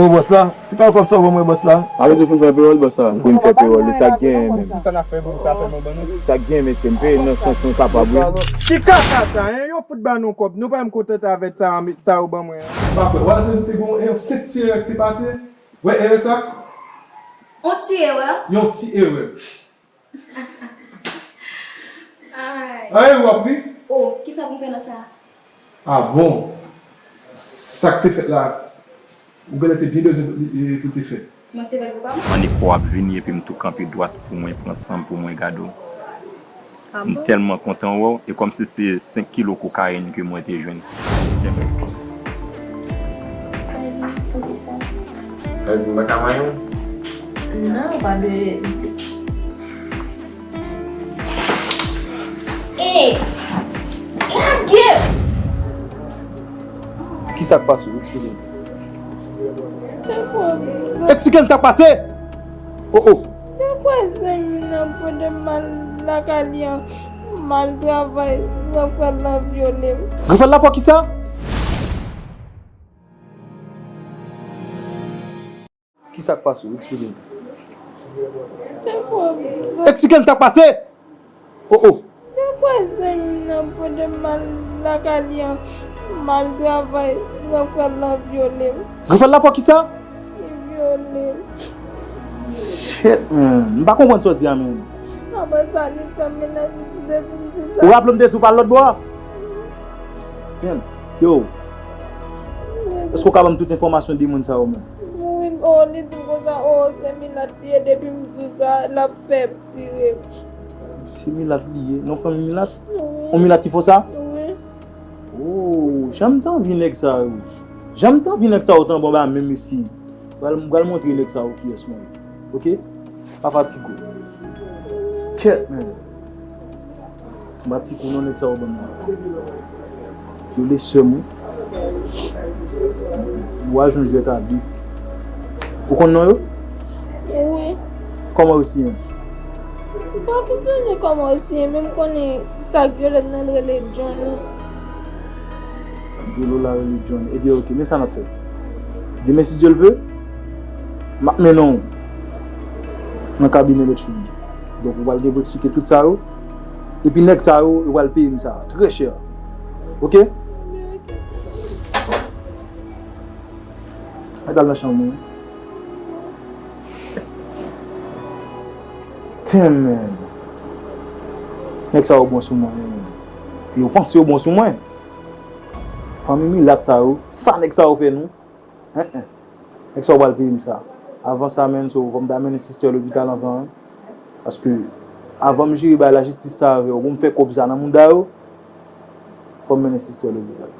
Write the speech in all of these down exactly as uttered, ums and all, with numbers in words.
Mwen bòs la, ti kal kòb sa w ban mwen bòs la. Alò, ou fin fè pewòl bòs la? Pou m fè pewòl li, sa k genyen menm? Sa n ap fè pou sa sèlman ban nou? Sa k genyen, mesye? M peye nan sans mwen kapab, wi. Ki kaka sa, en? Yo fout ban nou kòb. Nou pa menm kontante avèk sa, sa yo ban mwen an. M pa kwè. W a tande te gon, e, yon senk ti erè ki te pase? Wè erè sa? Yon ti erè? Yon ti erè. Ay. Ay, w ap ri? Oh, kisa pou m fè nan sa? Ah bon? Sa k te fèt la, ou genlè te byen bezwen pou, pou l te fèt. Mwen k te fè l pou kò m? Annik pa w ap vini epi m tou kanpe dwat pou mwen pran san m pou mwen gade w. Ah bon? M tèlman kontan wè w, e kòmsi se senk kilo kokayin ke mwen te jwenn. Sa vle di, poukisa? Sa vle di m pa ka manyen w? Non, pa de. Ey! Lage! Kisa k pase w? Eksplike m. Eksplike m sa k pase! Oh, oh! Te kwè zanmi m nan pandan m al lakay li an, m al travay, gran frè l lan vyole m. Gran frè l la fè w kisa? Kisa k pase w? Eksplike m. Te kwè zanmi. Eksplike m sa k pase! Oh, oh! Te kwè zanmi m nan pandan m al lakay li an, m al travay, gran frè l lan vyole m. Gran frè l la fè w kisa? Li vyole m. Shit, man. M pa konprann sa w di a, man. Apre sa, li fè m menaj depi m di sa. Ou raple m te di w pa al lòt bò a? Damn. Yo. Èske w ka ban m tout enfòmasyon de moun sa yo, man? Wi, oh, li di m konsa, oh, se milat li ye, depi m di w sa, l ap fè m tire m. Se milat li ye, nan fanmi milat? Wi. Yon milat ki fè w sa? Wi. Oh, jan m t anvi nèg sa yo. Jan m t anvi nèg sa yo t anba ba menm isi. Pral, m pral montre nèg sa yo kiyès mwen ye. Oke? Pa fatige w. Kèt, man. M pa ti kou non nèg sa yo ban mwen. Yo le sè m wi. Ou a jwenn jwèt a de. Ou konn non yo? Wi. Kòman yo siyen? M pa konn sonje kòman yo siyen, men m konnen sa k vyole m nan rele John. Sa k vyole w la rele John. Ebyen oke, men sa n ap fè. Demen si Dye l ve, m ap mennen w nan kabinè mèt Choubi. Donk ou pral gen pou eksplike tout sa yo. Epi nèg sa yo, yo pral peye m sa trè chè. Oke? Mwen t al nan chanm mwen. Damn, man. Nèg sa yo bon sou mwen, man. Yo panse yo bon sou mwen. Fanmi milat sa yo, sa nèg sa yo fè nou? Hen, hen. Nèg sa yo pral peye m sa. Avan sa, man, so, fò m ta mennen sistè lopital anvan, wi. Paske, avan m jere bay lajistis sa avè yo, pou m fè kòb sa nan mouda yo, fò m mennen sistè lopital.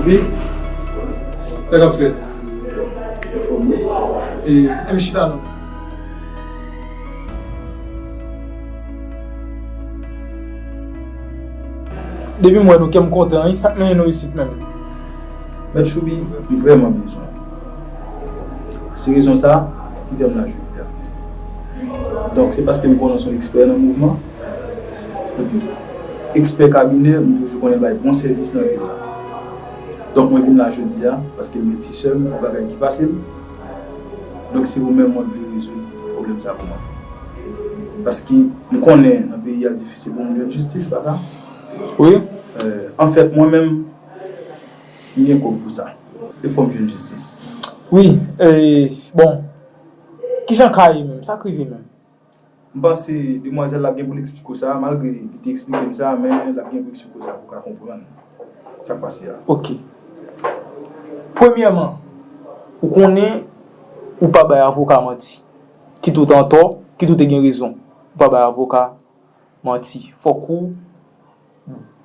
Wi. Sa k ap fèt? Anfòm wi. E, ann chita non. Depi m wè nou, kè m kontan wi. Sa k mennen nou isit menm? Mèt Choubi, m vrèman bezwen w. Se rezon sa a ki fè m la jodi a. Donk, se paske m konnen w se yon ekspè nan mouvman. Epi, ekspè kabinè, m toujou konnen l bay bon sèvis nan vil la. Donk, mwen vin la jodi a, paske m gen ti sè m, yon bagay ki pase l. Donk, se ou menm mwen vle rezoud pwoblèm sa pou mwen. Paske m konnen nan peyi a difisil pou moun jwenn jistis, pa vre? Wi. Euh, anfèt, mwen menm, m gen kòb pou sa. E fò m jwenn jistis. Wi, e, bon, kijan ka ye menm? Sa k rive menm? M panse demwazèl la gen pou l eksplike w sa, malgre li te eksplike m sa, men l ap gen pou eksplike w sa pou w ka konprann sa k pase a. Ok. Premyèman, ou konnen ou pa bay avoka manti. Kit ou te antò, kit ou te gen rezon, ou pa bay avoka manti. Fòk ou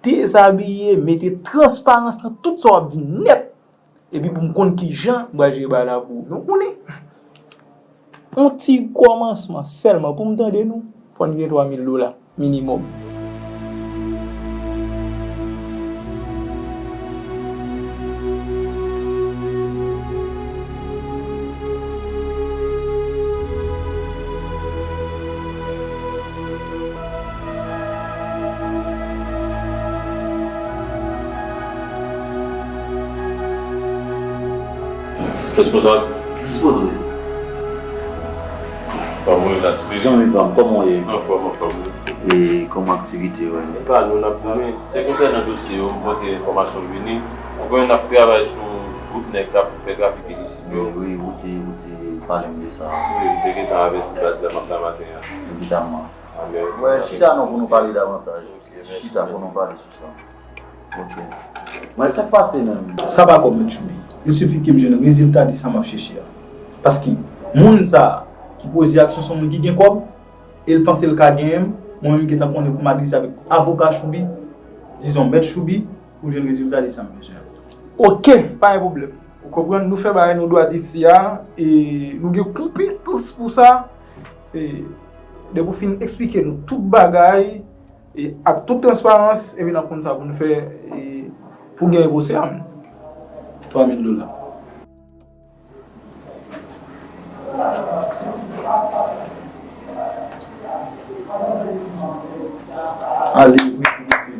dezabiye, mete transparans nan tout sa w ap di nèt. Epi pou m konn kijan m pral jere bagay la pou ou. Nou konnen, yon ti kòmansman sèlman pou m tande nou, fò n gen twa mil dola minimòm. Responsab. Dispoze. Kòman w ye la, Sipi? Zanmi pa m, kòman w ye? Anfòm, anfòm, wi. E kòman aktivite yo ye? E pa nou, n ap goumen. Se konsènan dosye yo, m pote enfòmasyon vini. Ou konnen n ap travay sou gwoup nèg k ap fè trafik ilisit yo. Wi, wi, ou te, ou te pale m de sa. Wi, m te gentan avèti baz la m ap la maten an. Evidaman. Wè, chita non pou nou pale davantaj. Chita pou nou pale sou sa. Ok. Mwen, sa k pase menm? Sa pa kòb, Mèt Choubi. Il sifi ke m jwenn rezilta de sa m ap chèche a. Paske moun sa a ki poze aksyon se yon moun ki gen kòb, e l panse l ka genyen m, mwen menm m gentan konnen pou m adrese avèk avoka Choubi, dizon Mèt Choubi, pou m jwenn rezilta de sa m bezwen an. Ok, pa gen pwoblèm. Ou konprann, nou fè bagay nou dwat isi a, e nou gen konpetans pou sa. E depi w fin eksplike nou tout bagay, e ak tout transparans, epi n ap konn sa pou n fè, e pou genyen pwosè a menm. Twa mil dola. Ale, prese, prese.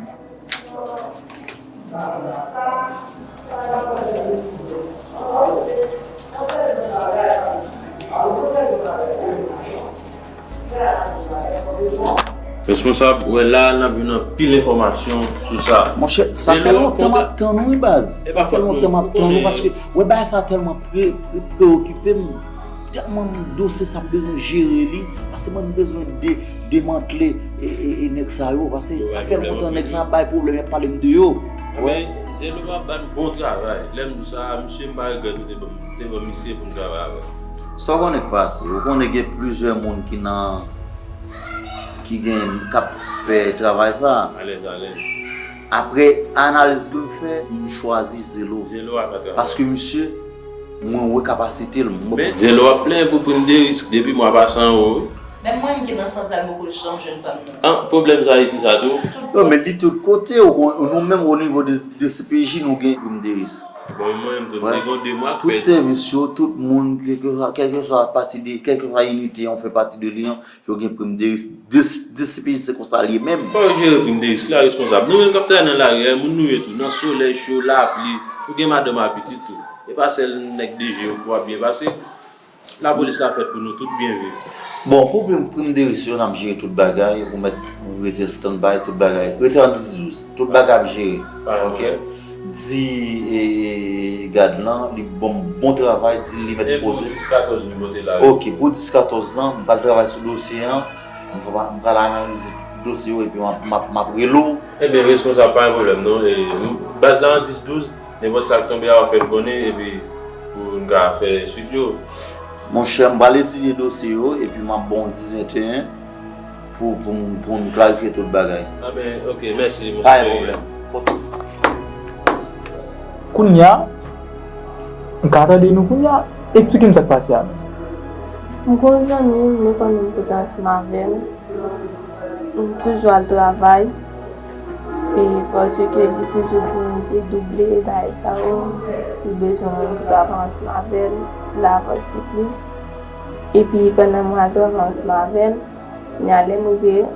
Responsab, wè la, n ap jwenn anpil enfòmasyon sou sa. Monchè, sa fè lontan m ap tann ou, wi, baz. Sa fè lontan m ap tann ou, paske, wè, bagay sa tèlman pre, pre, preokipe m. Tèlman dosye sa m bezwen jere li, paske mwen m bezwen de, demantle e, e, e nèg sa yo, paske sa fè lontan nèg sa ap bay pwoblèm, y ap pale m de yo. Men, Zelo ap ban m bon travay. Lè m di w sa, misye m pa regrèt ou te ban m, te ban misye pou m travay avè l. Sa w konnen k pase, ou konnen gen plizyè moun ki nan, ki gen, k ap fè travay sa. Alèz, alèz. Apre analiz ke m fè, m chwazi Zelo. Zelo a ka travay. Paske misye, mwen wè kapasite l. Men Zelo ap plenyen pou prim de risk depi mwa pase anwo, wi. Menm mwen, m ki nan santral, m poko janm jwenn pa m nan. An, pwoblèm sa isi sa tou. Non, men li tout kote, ou konn, nou menm o nivo de, de C P J, nou gen prim de risk. Bon, mwen menm tou, m te gen de mwa k pèdi. Tout sèvis yo, tout moun, kèlkeswa, kèlkeswa pati de, kèlkeswa inite yon fè pati de li an, yo gen prim de risk. De, de C P J, se konsa l ye menm. Fò yo jere prim de risk la, responsab. Nou menm k ap travay nan lari a, moun nou ye tou, nan solèy cho, lapli, ou gen madanm ak pitit tou. E pa sèl nèg D G yo pou ap byen pase. Lapolis la fèt pou nou tout byen viv. Bon, pou prim, prim de risk yo, n ap jere tout bagay, ou mèt rete standby, tout bagay. Rete an dis douz. Tout bagay ap jere. Ok? Di, e, e, gad lan, li ban m bon travay, di li mèt poze. E pou dis katòz nou pote la, wi. Ok, pou dis katòz lan, m pral travay sou dosye an. M pral, m pral analize tout dosye yo, epi m ap, m ap, m ap rele w. Ebyen, responsab, pa gen pwoblèm, non. E, baz la an dis douz, nenpòt sa k tonbe a, w ap fè n konnen, epi pou n ka fè swit yo. Monchè, m pral etidye dosye yo, epi m ap ba w dis venteyen. Pou, pou, m- pou m klarifye tout bagay. Anben, ok, mèsi, monchè. Pa gen pwoblèm. Pote. Kounye a, m ka tande nou kounye a. Eksplike m sa k pase a menm. M gen yon zanmi m, lekòl menm kote ansanm avè l. M toujou al travay. E paske li toujou di m te double bagay sa yo, li bezwen moun pou travay ansanm avè l, pou l avanse plis. Epi pandan mwen al travay ansanm avè l, kounye a lè m rive,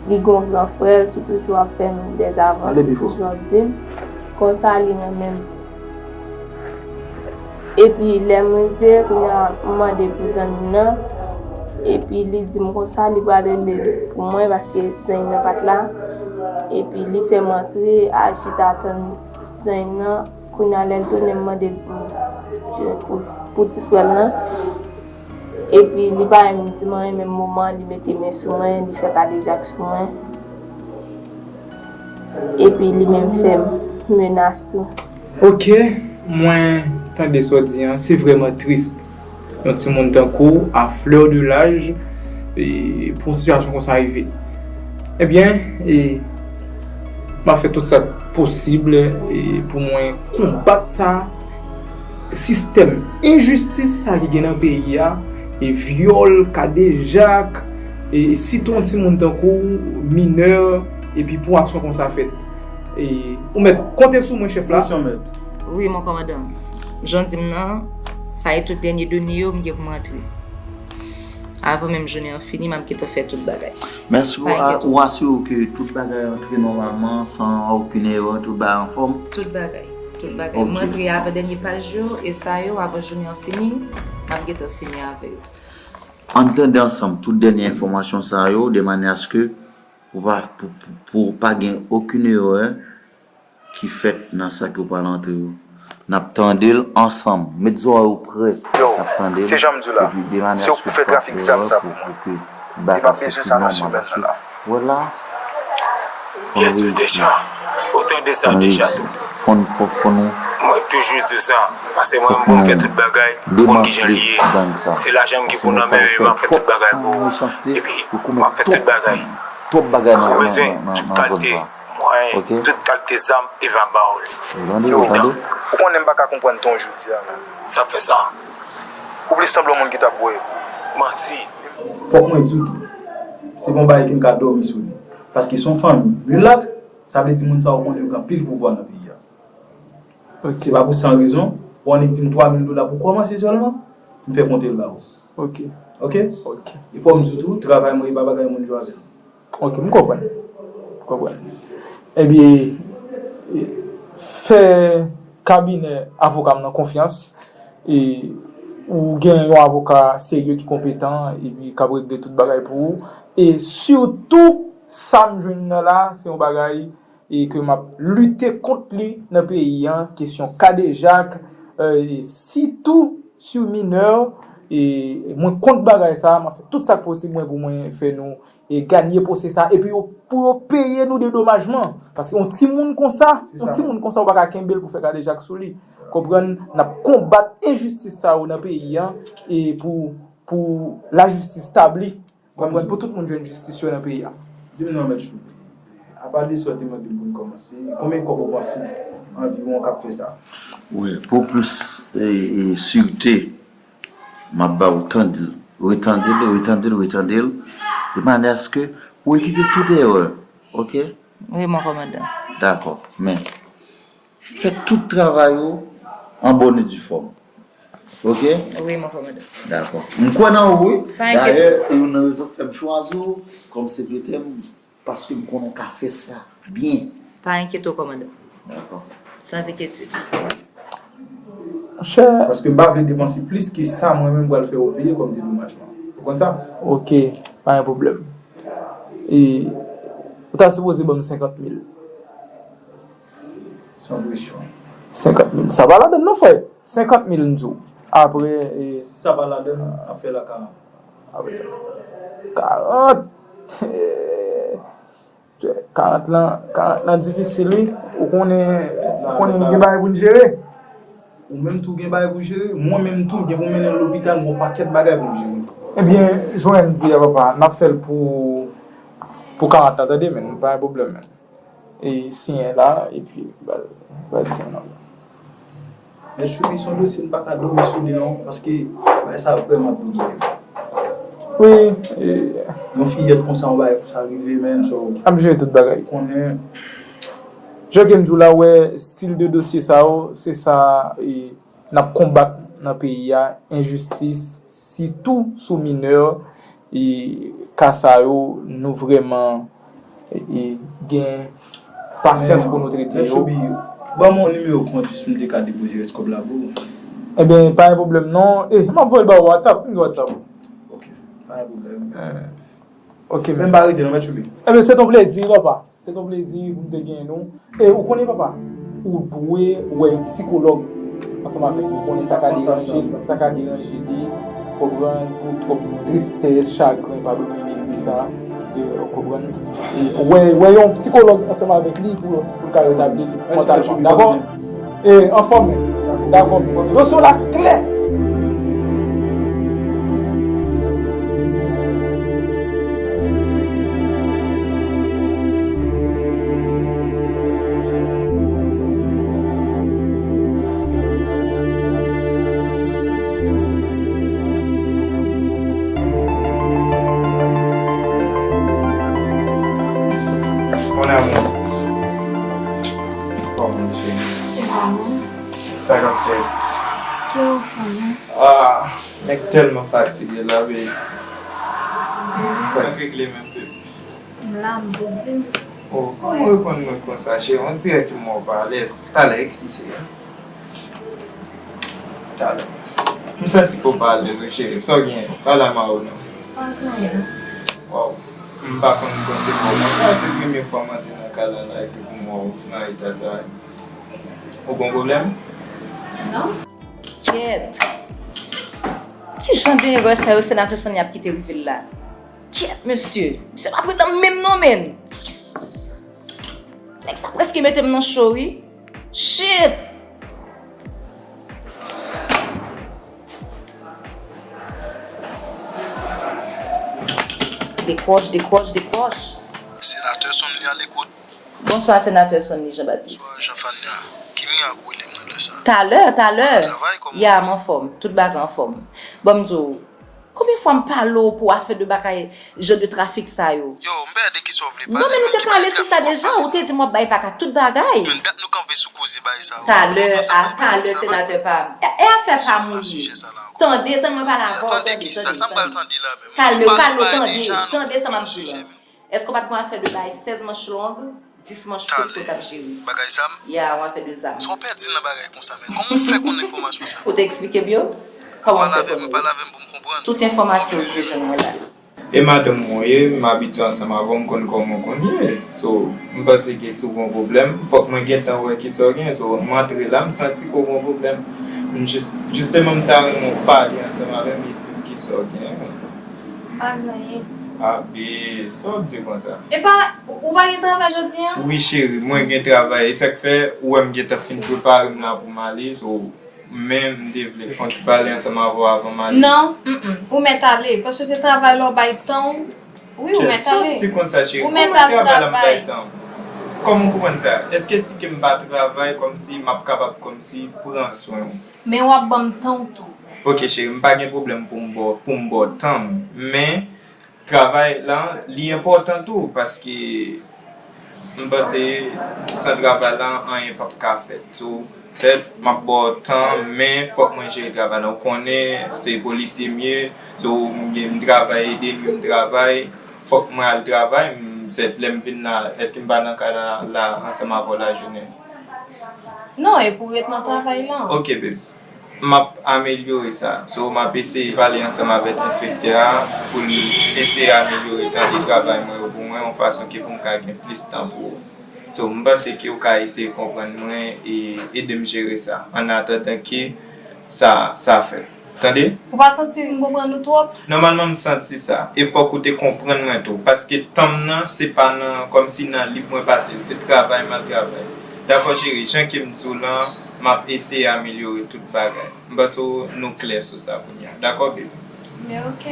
li gen yon gran frè l ki toujou ap fè m dèzavans, li toujou ap di m konsa li renmen m. Epi lè m rive, kounye a m mande pou zanmi m nan, epi li di m konsa li pral rele pou mwen paske zanmi m nan pa t la. Epi li fè m antre, al chita tann zanmi m nan. Kounye a lè l tounen, m mande l pou, pou, pou ti frè l lan. Epi li pa menm di m anyen, menm moman li mete men sou mwen, li fè kadejak sou mwen. Epi li menm fè m menas tou. Ok, mwen tande sa w di an, se vrèman tris. Yon timoun tankou w, à fleur de l'âge, e, pou yon sitiyasyon konsa rive. Ebyen, e, m ap fè tout sa k posib, e, pou mwen konbat sa sistèm enjistis sa ki gen nan peyi a, e vyòl, kadejak, e sitou yon timoun tankou w, minè, epi pou aksyon konsa fèt. E ou mèt konte sou mwen, chèf la. Presyon mèt. Wi, mon kòmandan. Jan w di m nan, sa e tout dènye done yo, m gen pou m rantre. Avan menm jounen an fini, m ap gentan fè tout bagay. Mèsi, ou, ou asire w ke tout bagay antre nòmalman, san okenn erè, tout bagay anfòm? Tout bagay. Tout bagay. Ok. Mwen antre avan dènye paj yo, e sa yo, avan jounen an fini, m ap gentan fini avè yo. Ann tande ansanm tout dènye enfòmasyon sa yo, de manyè aske pou pa, pou, pou, pou pa gen okenn erè ki fèt nan sa ke w pral antre yo. N ap tande l ansanm. Met zòrèy ou prè. Yo, n ap tande l. Se jan m di w la. Epi de manyè aske pou pa fè erè, pou, pou ke bagay sa soti nòmal. Paske, wè la, fò n reyisi. Fò n reyisi. Fò n, fò, fò nou, fò nou demantle gang sa. Paske nan sa yo fè twòp mechanste, yo komèt twòp, twòp bagay nan, nan, nan, nan zòn sa. Ok? Tout kalite zam e va ba w li. Ou tande, ou tande? Ou konnen m pa ka konprann tan w jodi a la. Sa fè sa. Ou plis sanble yon moun ki t ap bwè. Manti. Fòk mwen di w tou, se pa yon bagay ke m ka dòmi sou li. Paske se yon fanmi milat, sa vle di moun sa yo konnen yo gen anpil pouvwa nan peyi a. Ok. Se pa pou san rezon, ou annik di m twa mil dola pou kòmanse sèlman, m fè konte l ba ou. Ok. Ok? Ok. E fò m di w tou, travay mwen e pa bagay moun jwe avè l. Ok, m konprann. M konprann. Ebyen, fè kabinè avoka m nan konfyans. E ou gen yon avoka serye ki konpetan epi k ap regle tout bagay pou ou. E sitou, sa m jwenn nan la, se yon bagay e ke m ap lite kont li nan peyi a, kesyon kadejak, e sitou sou minè, e mwen kont bagay sa, m ap fè tout sa k posib mwen pou mwen fè nou e ganye pwosè sa, epi yo, pou yo peye nou dedomajman. Paske yon timoun konsa, yon timoun konsa, ou pa ka kenbe l pou fè kadejak sou li. Konprann, n ap konbat enjistis sa yo nan peyi a, e pou, pou lajistis tabli. Konprann, pou tout moun jwenn jistis yo nan peyi a. Di m non, Mèt Chou. Apa de sa w te mande m pou n kòmanse, konbyen kòb ou panse anviwon k ap fè sa? Wi, pou plis, e, e, sirte, m ap ba w tande l, retande l, retande l, retande l, de manyè aske pou evite tout erè, ok? Wi, mon kòmandan. Dakò, men fè tout travay ou an bòn e di fòm. Ok? Wi, mon kòmandan. Dakò. M kwè nan ou, wi. Dayè, se youn nan rezon k fè m chwazi w kòm sekretè m, paske m konnen w ka fè sa byen. Pa enkyete w, kòmandan. Dakò. San enkyetid. Monchè. Paske m pa vle depanse plis ke sa mwen menm m pral fè yo peye kòm dedomajman. Ou konn sa? Ok, pa gen pwoblèm. E ou ta sipoze ban m senkant mil. San presyon. Senkant mil. Sa pa ladann non, frè. Senkant mil m di w. Apre, e, si sa pa ladann, n ap fè l a karant. Apre sa. Karant! Karant lan, karant lan difisil, wi. Ou konnen, ou konnen nou gen bagay pou n jere. Ou menm tou gen bagay pou jere. Mwen menm tou, m gen pou mennen l lopital, m gen yon pakèt bagay pou m jere. Ebyen, jan m di a, papa, n ap fè l pou, pou karant lan, tande, men, pa gen pwoblèm, men. E siyen la, epi ba l, ba l siyen nan. Mèt Choubi, se yon dosye m pa ka dòmi sou li non, paske bagay sa vrèman ap domine m. Wi, e, yon fiyèt konsa, yon bagay konsa rive, man, so, ap jere tout bagay. Konnen. Jan ke m di w la, w wè, stil de dosye sa yo, se sa, e, n ap konbat nan peyi a, enjistis, sitou sou minè, e, ka sa yo, nou vrèman, e, e, gen pasyans pou nou trete yo. Mèt Choubi, ban m yon nimewo kont jis pou m te ka depoze rès kòb la pou ou. Ebyen, pa gen pwoblèm non. E, m ap voye l ba ou WhatsApp, m gen WhatsApp. Ok, pa gen pwoblèm. E, ok, men m pa rete non, Mèt Choubi. Ebyen, se ton plezi, papa. Se yon plezi pou m te genyen nou. E ou konnen, papa, ou dwe wè yon sikològ ansanm avèk li. Ou konnen sa ka deranje l, sa ka deranje li, konprann, pou twòp tristès, chagren pa domine li sa, e, ou konprann. E wè, wè yon sikològ ansanm avèk li pou, pou l ka retabli l mantalman. Dakò? E, anfòm, men. Dakò, men. Dosye w la klè. Mon amour. Kòman w ye? Sa k ap fèt? Ki ou fè, non? Ah, nèg tèlman fatige la, babe. Sa k regle menm, babe? M la, m pou di m. Oh, kòman w reponn mwen konsa, cheri? On dirè ke m wè w pa alèz. Talè, eskize. Talè. M santi ke w pa alèz, wi, cheri. Sa w genyen? Pa la ma ou non. Pa gen anyen. Waw. M pa konn konsepte w konsa. Se premye fwa m antre nan kay la, la, epi pou m wè w nan eta sa. Ou gon pwoblèm? Non. Kèt! Ki jan de erè sa yo senatè Sonny ap kite rive l la? Kèt, mesye! Misye pa pridan menm non, menn! Nèg sa prèske mete m nan cho, wi. Shit! Dekwòch, dekwòch, dekwòch. Senatè Sonny a lekout. Bonswa, Senatè Sonny Jean Baptiste. Bonswa, Jean Fania. Ki mirak ou rele m nan lè sa a? Talè, talè. Ou travay kòman? Ya, m anfòm. Tout bagay anfòm. Bon, m di w, konbyen fwa m pale w pou afè de bagay, jan de trafik sa yo? Yo, m pa de kisa w vle pale. Non, men nou te pale sou sa deja, ou te di m w ap bay vag a tout bagay. Men dat nou kanpe sou koze bagay sa yo. Talè, a talè, senatè pa m. E, e afè pa m ou ye. Tande, tann mwen pale avè w, tande, tande, tande. Tande kisa? Sa m pral tande la menm? Kalme w, kalme w, tande, tande sa m ap di w la. Èske w pa t gon afè de bay sèz manch long, dis manch kout ke w t ap jere? Bagay zam? Ya, yon afè de zam. Sa w pèdi nan bagay konsa, men kòman w fè konn enfòmasyon sa yo? Ou te eksplike m yo? Kòman w fè konn yo? Pale avè m, pale avè m pou m konprann. Tout enfòmasyon ou bezwen mwen la. E madanm mwen ye, m abitye ansanm avè w, m konn kòman w konn ye. So, m panse ke si w gon pwoblèm, fòk mwen gentan wè kisa w gen. So, m antre la, m santi ke w gon pwoblèm. M jis, jisteman, m ta renmen w pale ansanm avè m e di m kisa w gen. Pa gen anyen. Abe, sa w ap di konsa? Epa, ou, ou pa gen travay jodi a? Wi, cheri, mwen gen travay. E sa k fè, ou wè m gentan fin prepare m la pou m ale. So, men m te vle fè yon ti pale ansanm avè w avan m ale. Non, mm, mm. Ou mèt ale, paske se travay la w bay tan w. Wi, ou mèt ale. Kèt, sa w di konsa, cheri? Ou mèt al travay. Kòman travay la m bay tan w? Kòman w konprann sa? Èske si ke m pa travay, kòmsi m ap kapab kòmsi pran swen w? Men w ap ban m tan w tou. Ok, cheri, m pa gen pwoblèm pou m ba w, pou m ba w tan m, men travay la, li enpòtan tou, paske m panse san travay la, anyen p ap ka fèt. So, sèt, m ap ba w tan, men fòk mwen jere travay la. Ou konnen, se polisye m ye, so, m gen, m travay, ede m, m travay, fòk mwen al travay, m, sèt, lè m vin la, èske m pa nan kay la, la ansanm avè w lajounen? Non, e pou w ret nan travay la. Ok, babe. M ap amelyore sa. So, m ap eseye pale ansanm avèk enspektè a pou l eseye amelyore tan de travay mwen yo pou mwen, yon fason ke pou m ka gen plis tan pou ou. So, m panse ke ou ka eseye konprann mwen e ede m jere sa, an atandan ke sa, sa fèt. Tande? Ou pa santi m konprann ou twòp? Nòmalman, m santi sa. E fòk ou te konprann mwen tou. Paske tan m nan, se pa nan, kòmsi nan lib mwen pase l. Se travay m al travay. Dakò, cheri, jan ke m di w lan, m ap eseye amelyore tout bagay. M panse w, nou klè sou sa kounye a. Dakò, baby? Men ok.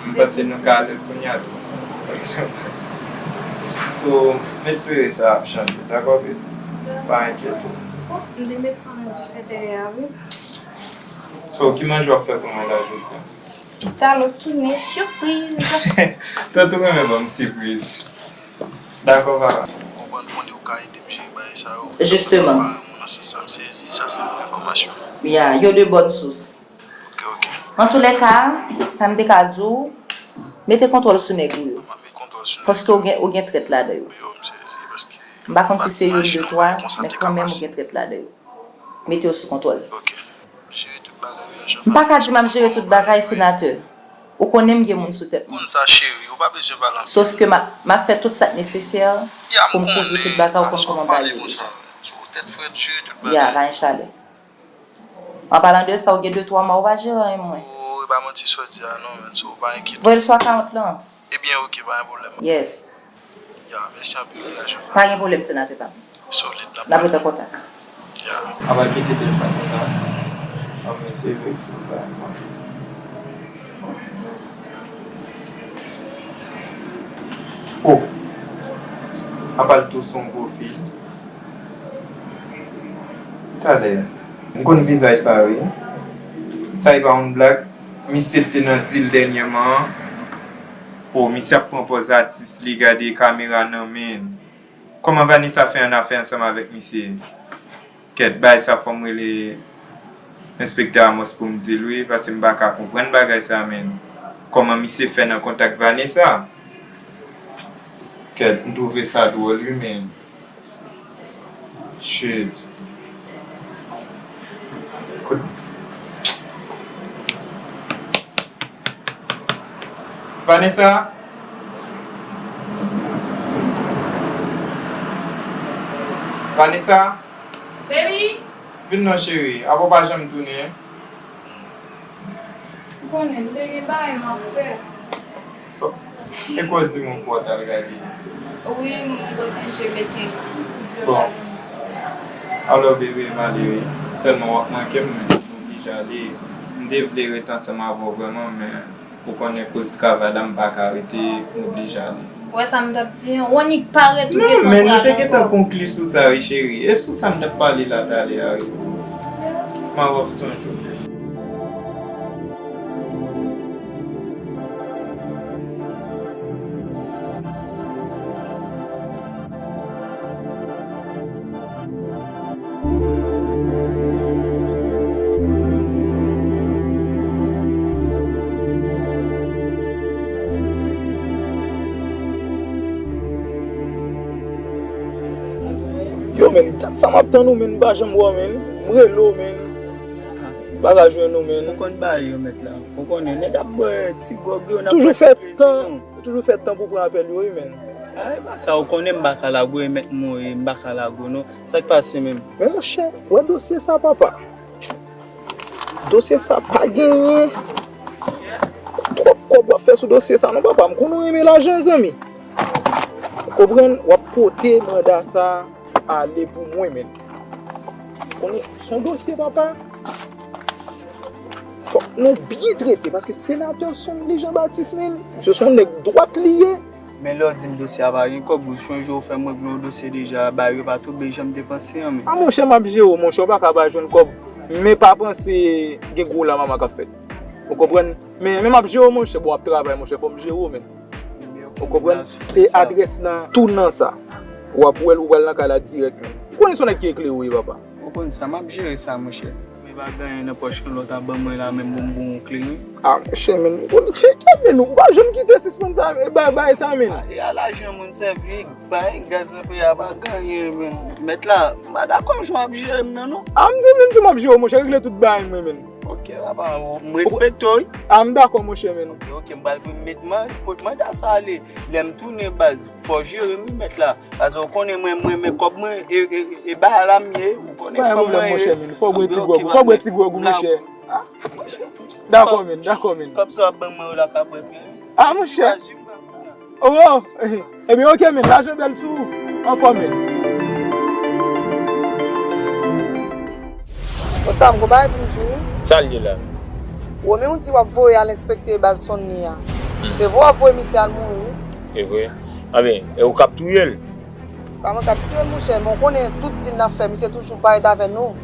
M panse nou ka alèz kounye a tou. So, m espere sa ap chanje. Dakò, baby? Dakò. Pa enkyete w. M te met pandan dife dèyè a, wi. So, ki manje w ap fè pou mwen la jodi a? Talè w tounen, sipriz. Tantou renmen ban m sipriz. Dakò, papa. Konprann konnen ou ka ede m jere bagay sa yo. Jisteman. Papa, nan sans sa, m sezi, sa se bon enfòmasyon. Ya, yo de bòn sous. Ok, ok. Antoulèka, sa m te ka di w, mete kontwòl sou nèg ou yo. M ap met kontwòl sou nèg yo. Paske ou gen, ou gen trèt ladan yo. Yo, m sezi, paske m pa konn si se youn, de, twa, men kanmenm ou gen trèt ladan yo. Mete yo sou kontwòl. Ok. Jere tout bagay, wi, a jan. M pa ka di m ap jere tout bagay, senatè. Ou konnen m gen moun sou tèt mwen. Konn sa, cheri, ou pa bezwen pale anpil. Sòf ke m ap, m ap fè tout sa k nesesè pou m kouvri tout bagay, ou konn kòman bagay yo deja. Tèt frèt, jere tout bagay. Ya, pa gen chalè. An palan de sa, ou gen de twa mwa, ou pa jere anyen mwen. Oh, e pa manti sa w di a non, menn, so ou pa enkyete. Voye l sou akawont lan. Ebyen, ok, pa gen pwoblèm. Yes. Ya, mèsi anpil, wi, a jan. Pa gen pwoblèm, senatè pa m. Solid, n ap rete an kontak. Ya. A pral kite telefòn mwen la. Anmwey, se vre, fou, pa. Oh. A pral tou son pwofil. Talè. M konn vizaj sa, wi. Sa e pa yon blag. Misye te nan dil dènyèman an. Oh, misye ap pran pòz atis li, gade kamera nan men l. Kòman Vanessa fè annafè ansanm avèk misye? Kèt, bagay sa fò m rele Enspektè Amos pou m di l wi, paske m pa ka konprann bagay sa, menn. Kòman misye fè nan kontak Vanessa? Kèt, m twouve sa dwòl wi, menn. Shit. Kout. Vanessa? Vanessa? Baby? Vin non, cheri. Apa w pa janm tounen? Ou konnen, m te gen bagay m ap fè. So, e kwa w di m pou w t al gade? Wi, m t oblije mete. Bon. Alò, bebe, m ale wi. Sèlman w ap manke m, men m oblije ale. M te vle ret ansanm avè w vrèman, men ou konnen koz travay la, m pa ka rete, m oblije ale. Ou wè sa m t ap di an? Ou annik parèt ou gentan pral ankò. Non, men nou te gentan konkli sou sa wi, cheri. E sou sa m t ap pale la talè a wi. M a w ap sonje w. Yo, men, dat sa m ap tann ou, men, m pa janm wè w, men. M rele w, men. M pa ka jwenn ou, men. Ou konn bagay yo, mèt la. Ou konnen, nèg ap bwè ti gwòg yo, n ap pran ti plezi nou. Toujou fè tan. Ou toujou fè tan pou pran apèl yo wi, menn. Ay, pa sa, ou konnen m pa ka lage w, e mèt mwen, e m pa ka lage w non. Sa k pase menm? Men monchè, wè dosye sa, papa. Dosye sa pa genyen. Twòp kòb w ap fè sou dosye sa non, papa. M konnen w renmen lajan, zanmi. Ou konprann? W ap pote manda sa ale pou mwen, menn. Konnen, se yon dosye, papa. Fòk nou byen trete, paske senatè Sonly Jean Baptiste, menn, misye se yon nèg dwat li ye. Men lè w di m dosye a pa gen kòb, ou sonje w fè m regle yon dosye deja, bagay yo pa tonbe jan m te panse an, menn. A, monchè, m ap jere w, monchè, w pa ka pa jwenn kòb, men pa panse gen gwo lamama k ap fèt. Ou konprann? Men, men m ap jere w, monchè, bon, w ap travay, monchè, fò m jere w, menn. Ou konprann? E adrès nan, tou nan sa. W ap wè l, ou pral nan kay la dirèk menm. Ou konnen se yon nèg ki eklere w ye, papa. Ou konn sa, m ap jere sa, monchè. Men pa gen anyen nan pòch nou, lè w ta ban mwen la menm pou m ba w yon kle, wi. A, monchè, menn, ou konnen, kèt, menn, ou pa janm kite sispann sa, e, ba, bagay sa, menn. A, e a lajan moun sèvi, bay gaz nan peyi a, pa gen anyen, menn. Mèt la, m pa dakò jan w ap jere m nan, non. A, m di w, menn, di w m ap jere w, monchè, regle tout bagay mwen, menn. Ok, papa, m respekte w, wi. A, m dakò, monchè, menn. Ok, ok, m pral vin met man, kot manda sa ale. Lè m tounen, baz, fò w jere m, wi, mèt la. Paske w konnen mwen, m renmen kòb mwen, e, e, e ba la m ye, ou konnen fanm mwen ye. Pa gen pwoblèm, monchè, menn. Fò w bwè ti gwòg ou, fò w bwè ti gwòg ou, monchè. A, monchè. Dakò, menn, dakò, menn. Kòb sa w ap ban mwen yo la ka bwè pli. A, monchè. Oh, oh. Ebyen, ok, menn, lajan bèl sou ou. Anfòm, menn. Bon, Sam, gon bagay pou m di w. Sa l ye la? Wo, men ou di w ap voye al enspekte baz Sonny a. Hmm. Se vre w ap voye misye al mouri, wi. E vre. Anben, e ou k ap touye l? Pa manke ap tire l, monchè, men w konnen tout dil n ap fè, misye toujou parèt avè nou.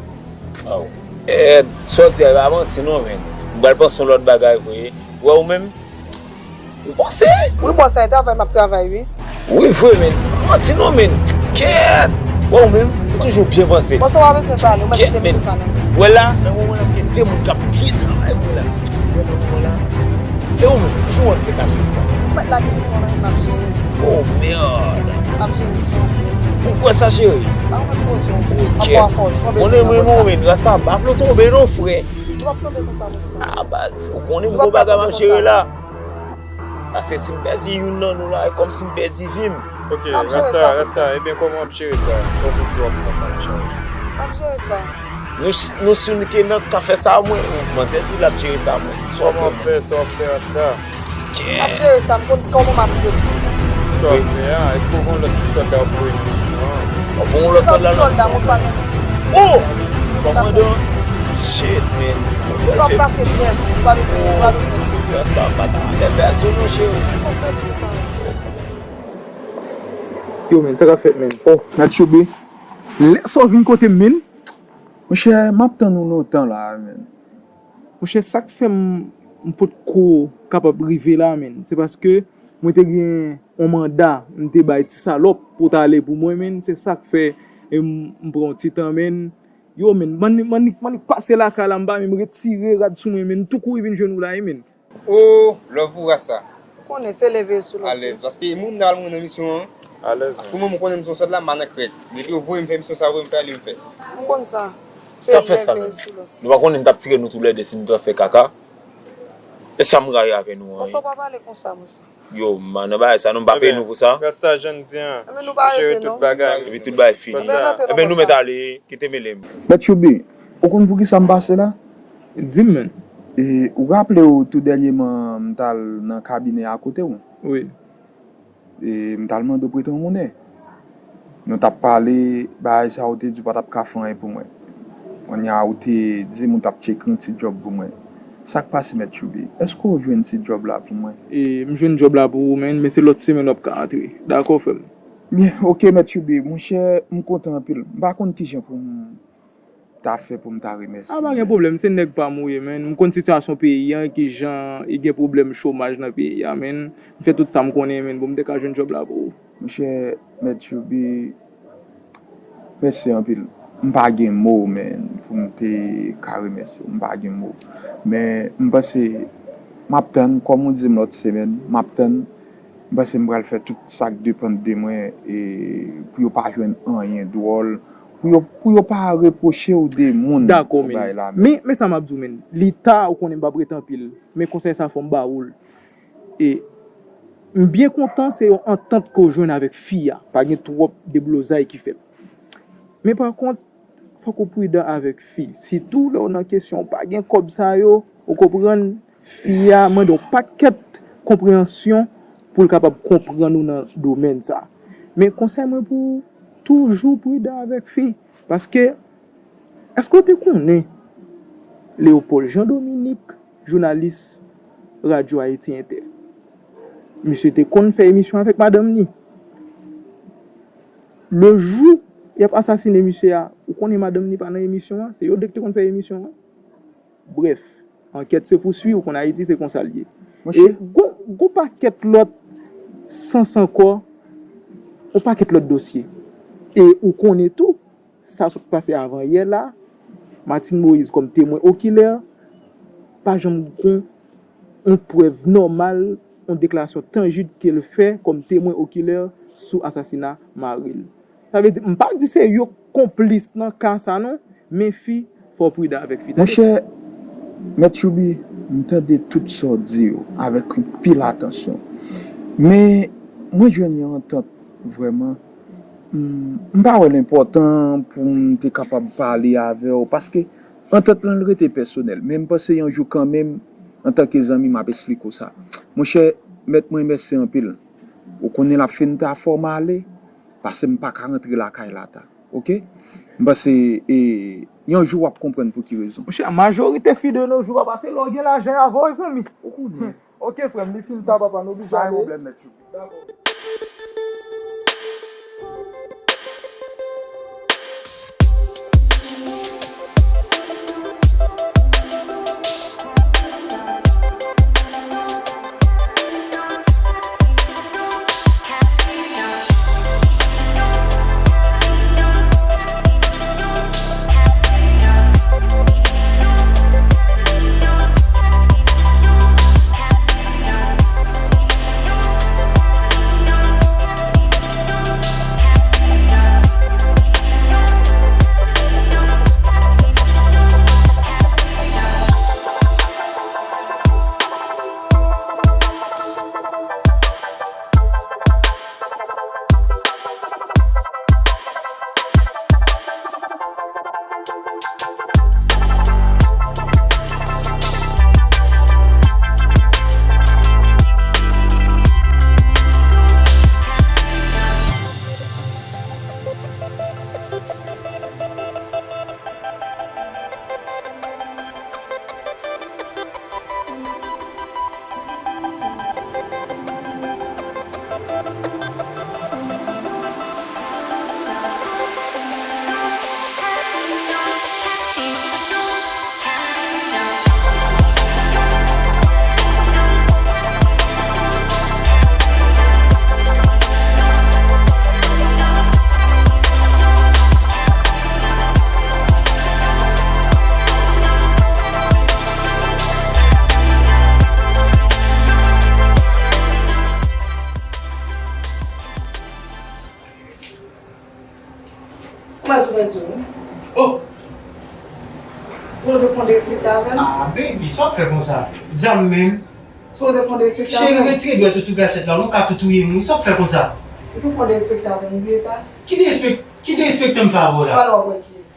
Aw. Ed, sa w di a, e pa manti non, men. M pral panse yon lòt bagay vre. Wè ou menm? Ou panse? Wi, bòs, sa e travay m ap travay, wi. Wi, vre, men. Manti non, men. Kèt! Wè ou menm, ou toujou byen panse. Bòs, ou pa bezwen pale, ou mèt kite m sou sa, non. Wè la, nan moman la, gen de moun k ap byen travay vre la. Wè nan moman la. E ou menm, ki jan w ap fè ka jere sa? Ou mèt lage misyon nan men m, m ap jere. Oh, merde! M ap jere misyon. Ou kwè sa, cheri? Pa mwen poze w. Ok. Ap fò, fò, konnen mwen, mwen, rasta, m pa vle w tonbe non, frè. Ou p ap tonbe konsa, mesye. Ah, baz, ou konnen m gon bagay m ap jere la. Paske si m pèdi youn nan nou la, e kòmsi m pèdi vi m. Ok, rasta, rasta, ebyen, kòman w ap jere sa? Kòman w ap pran sa an chaj? M ap jere sa. Nou, nou si nou ke nan ka fè sa, mwen, manzè di l ap jere sa, mwen. Sa w ap fè, sa w ap fè, rasta? M ap jere sa, m konn kòman m ap jere sa. Sa w ap fè a, èske w gen lòt ti sòlda w voye nan misyon an? Ou voye yon lòt sòlda nan misyon an? Oh! Kòmandan? Shit, man. Sa w ap pase byen, ou pa bezwen, ou pa bezwen. Rasta, m pa ta renmen pèdi w non, cheri. Yo, men, sa k ap fèt, men? Oh, Mèt Choubi. Lè sa w vin kote m, men? Monchè, m ap tann ou lontan la, men. Monchè, sa k fè m, m potko kapab rive la, men, se paske mwen te gen yon manda m te bay ti salòp pou t ale pou mwen, men. Se sa k fè, e, m, m pran yon ti tan, men. Yo, men, m annik, m annik, m annik pase lakay la, m pa menm retire rad sou mwen, men. M tou kouri vin jwenn ou la, wi, men. Oh, love ou, rasta. Ou konnen, se leve sou lòt. Alèz, paske moun nan al mwen nan misyon an. Alèz. Paske mwen, m konnen misyon sòt la, m pa nan krèt. Depi yo voye m fè misyon sa, voye m fè, ale m fè. M konn sa. Sa fè sa menm. Nou pa konnen m t ap tire nou toulède si nou t ap fè kaka. E sa m rayi avè nou an. Konsa w pa pale konsa, monchè. Yo, m pa nan bagay sa, non, m pa peye nou pou sa. Rasta jan di an. Ebyen, nou pa rete, non. Epi tout bagay fini. Ebyen, nou mèt ale, kite mele m. Mèt Choubi, ou konn poukisa m pase la? Di m, men. E, ou raple w tou dènyèman m t al nan kabinè a kote w? Wi. E, m t al mande w prete yon monnen. Nou t ap pale, bagay sa ou te di w pa t ap ka fè anyen pou mwen. Kounye a ou te di m ou t ap tcheke yon ti djòb pou mwen. Sa k pase, Mèt Choubi? Èske w jwenn ti djòb la pou mwen? E, m jwenn djòb la pou ou, men, men se lòt semèn w ap ka antre. Dakò, frè m. Byen, ok, Mèt Choubi. Monchè, m kontan anpil. M pa konn kijan pou m ta fè pou m ta remèsye w. A, pa gen pwoblèm, se nèg pa m ou ye, men. M konn sitiyasyon peyi an, kijan e gen pwoblèm chomaj nan peyi a, men. M fè tout sa m konnen, men, pou m te ka jwenn djòb la pou ou. Monchè, Mèt Choubi, mèsi anpil. M pa gen mo, men, pou m te ka remèsye w. M pa gen mo. Men, m panse, m ap tann, kòm ou di m lòt semèn, m ap tann. M panse m pral fè tout sa k depann de mwen, e, pou yo pa jwenn anyen dwòl, pou yo, pou yo pa repwoche w de moun pou bagay la, men. Dakò, men, men, men sa m ap di w, men. Li ta, ou konnen m p ap rete anpil, men konsèy sa fò m ba ou l. E m byen kontan se yon antant ke w jwenn avèk fi a. Pa gen twòp deblozay ki fèt. Men pa kont, fòk ou pridan avèk fi. Sitou lè w nan kesyon, w pa gen kòb sa yo, ou konprann, fi a mande yon pakèt konpreyansyon pou l kapab konprann ou nan domèn sa. Men konsèy mwen pou ou, toujou pridan avèk fi. Paske, èske w te konnen Léopold Jean Dominique, jounalis Radyo Ayiti Entè, misye te konn fè emisyon avèk madanm li? Le jou y ap asasinen misye a, ou konnen madanm li pa nan emisyon an, se yo de k te konn fè emisyon an. Brèf, ankèt se pouswi, ou konn Ayiti se konsa l ye. E gon, gon pakèt lòt sans ankò, yon pakèt lòt dosye. E ou konnen tou, sa sot pase avan yè la, Martine Moïse kòm temwen okilè, pa janm gon yon prèv nòmal, yon deklarasyon tanjib ke l fè kòm temwen okilè sou asasina mari l. Sa vle di, m pa di se yo k konplis nan ka sa non, men fi, fò w pridan avèk fi. Monchè, Mèt Choubi, m tande tout sa w di yo avèk anpil atansyon. Men, mwen jwenn yon antant vrèman. M, m pa wè l enpòtan pou m te kapab pale avè w, paske antant lan l rete pèsonèl. Men m panse yon jou kanmenm, antanke zanmi, m ap esplike w sa. Monchè, mèt mwen, mèsi anpil. Ou konnen l ap fin ta fò m ale, paske m pa ka rantre lakay la ta. Oke? M panse, e, yon jou w ap konprann pou ki rezon. Monchè, majorite fi de nos jours pa pase lè w gen lajan avè w, zanmi. Ou konnen. Oke, frè m, li fin ta, papa, nou oblije ale. Pa gen pwoblèm, mèt Choubi. Dakò. Mwen tou fè sou ou. Oh! Pou w te fè yon derespekte avè m. Ah, baby, sa w ap fè konsa? Zam menm. Si w te fè yon derespekte avè Cheri, m. Retire dwèt ou sou gachèt la, non, w ka tou touye m, wi. Sa w ap fè konsa? Ou te fè yon derespekte avè m, ou bliye sa? Ki derespekte, ki derespekte m fè avè w la? Talè w ap wè kiyès.